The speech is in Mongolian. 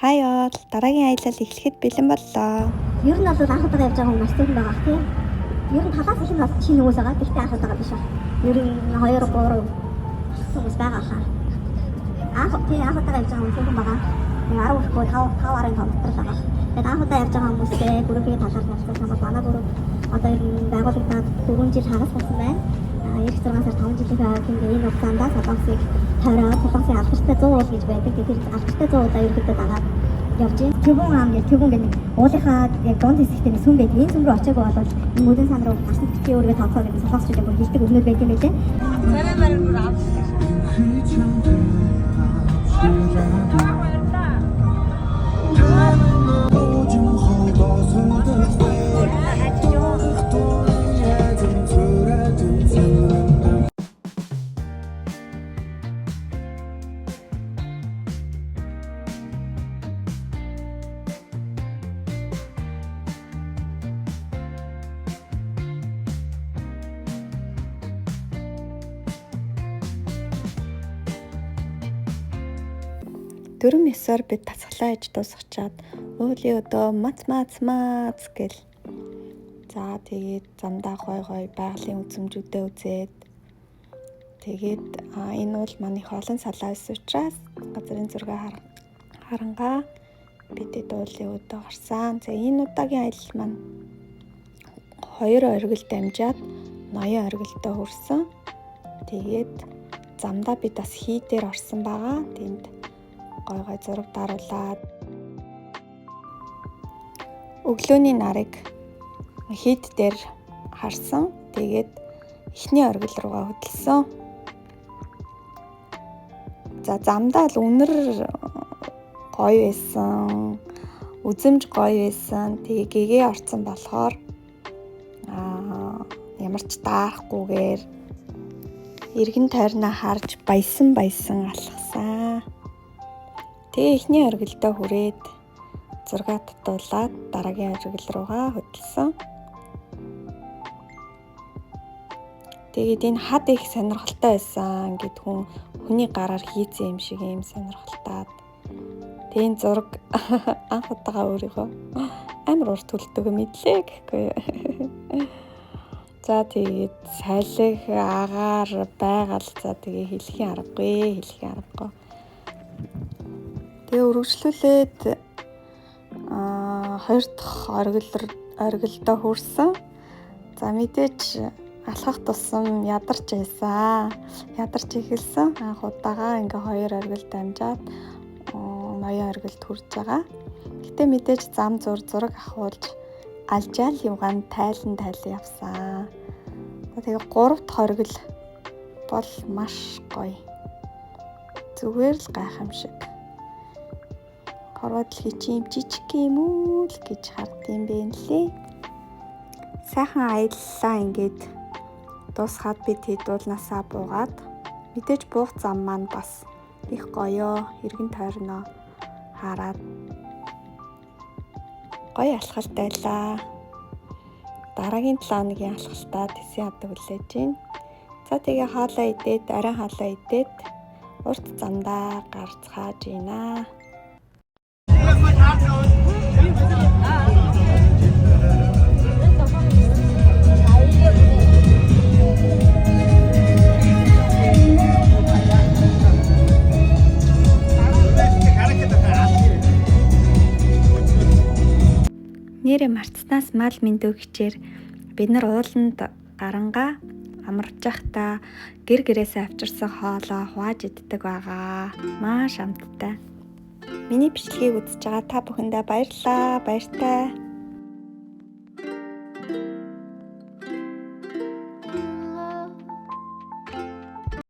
Hi all, дараагийн аялал эхлэхэд бэлэн боллоо. Ер нь бол анх удаага явж байгаа хүн маш цөөхөн байгаа тий. Ер нь талаас их нь бас шинэ хүмүүс байгаа. Гэхдээ анх удаага биш баг. Ер нь 2 3 хүмүүс байгаа хаа. Анх тий анх удаага явж байгаа хүн цөөхөн байгаа. 10 хүрэхгүй 5 5.5 дотор л байгаа. Тэгээд анх удаа явж байгаа хүмүүстэй группийн талаар ярилцсан бол манай групп одоо ер нь байгуулагдаад 4 жил хагас болсон байна. Ирэх 6 сар 5 жилийнхээ хэмжээ энэ хугацаанд Солонгосыг тойроод Солонгосын алдартай 100 уул гэж байдаг. Тэр алдартай 100 уулаа ерөнхийдөө дагаад явж байна. Тэгүн ам гэх тэгүн гэх нэг уулынхаа яг дунд хэсэгтээ нэг сүм байдаг. Энэ сүм рүү очиагүй бол энэ мөдөн сан руу гарсан бичээ өөрийгөө тооцоо гэдэг солонгосчууд бүр хэлдэг өгнүүд байдаг юм байлээ. Дүрэм ёсоор бид тасгалаа иж дуусгачаад уулын өдөө мац мац мац гэл. За тэгээд замдаа гой гой байгалийн үзэмжүүдээ үзээд тэгээд энэ уул маань их олон салаа байсан учраас газрын зураг харангаа бидэд уулын өдөө гарсан. За энэ удаагийн аялал маань 2 оргил дамжаад ноён оргилдоо хүрсэн. Тэгээд замдаа бид бас хийдээр орсон байгаа. Тэнд гой гой зураг даруулаад өглөөний нарыг хийд дээр харсан. Тэгээд эхний оргил руугаа хөдөлсөн. За замдаа л үнэр гоё байсан. Үзэмж гоё байсан. Тэгээ гэгээ орцсон болохоор ямар ч даарахгүйгээр эргэн тойрноо харж баясан баясан алхасан. Тэгээ эхний оргилдоо хүрээд зураг татуулаад дараагийн оргил руугаа хөдөлсөн. Тэгээд энэ хад их сонирхолтой байсан. Ингээд хүний гараар хийцэн юм шиг юм сонирхолтой. Тэгээ энэ зураг анх удаага өөрийгөө амар урт төлдөг мэдлээ гэхгүй. За тэгээд салхи, агаар, байгаль за тэгээ хэлхийн аргагүй, хэлхийн аргагүй. Тэгээ үргэлжлүүлээд хоёр дахь оргилдоо хүрсэн. За мэдээж алхах тусам ядарч байсан. Ядарч эхэлсэн. Анх удаага ингээ хоёр оргил дамжаад ноён оргилд хүрж байгаа. Гэтэ мэдээж зам зур зураг авахулж алжаал югаан тайлан тайлан явсан. Тэгээ 3 дахь оргил бол маш гоё. Зүгээр л гайхамшиг. Хорвоо дэлхий чи юм жижиг юм уу л гэж хардсан бэ нэлээ. Сайхан аяллаа ингээд дуусгаад бид хэдүүлнасаа буугаад мэдээж буух зам маань бас их гоё эргэн тойрноо хараад гоё алхалт байлаа. Дараагийн 7 хоногийн алхалтаа тэсэн ядаг хүлээж байна. За тэгээ хоолоо идээд, оройн хоолоо идээд урт замдаа гарцгааж байна. Нэрэ марцнаас мал мэндөө хичээр бид нар ууланд гарангаа амарч байхдаа гэр гэрээсээ авчирсан хоолоо хувааж иддэг байгаа. Маш амттай. Миний бичлэгийг үзэж байгаа та бүхэндээ баярлалаа. Баяртай.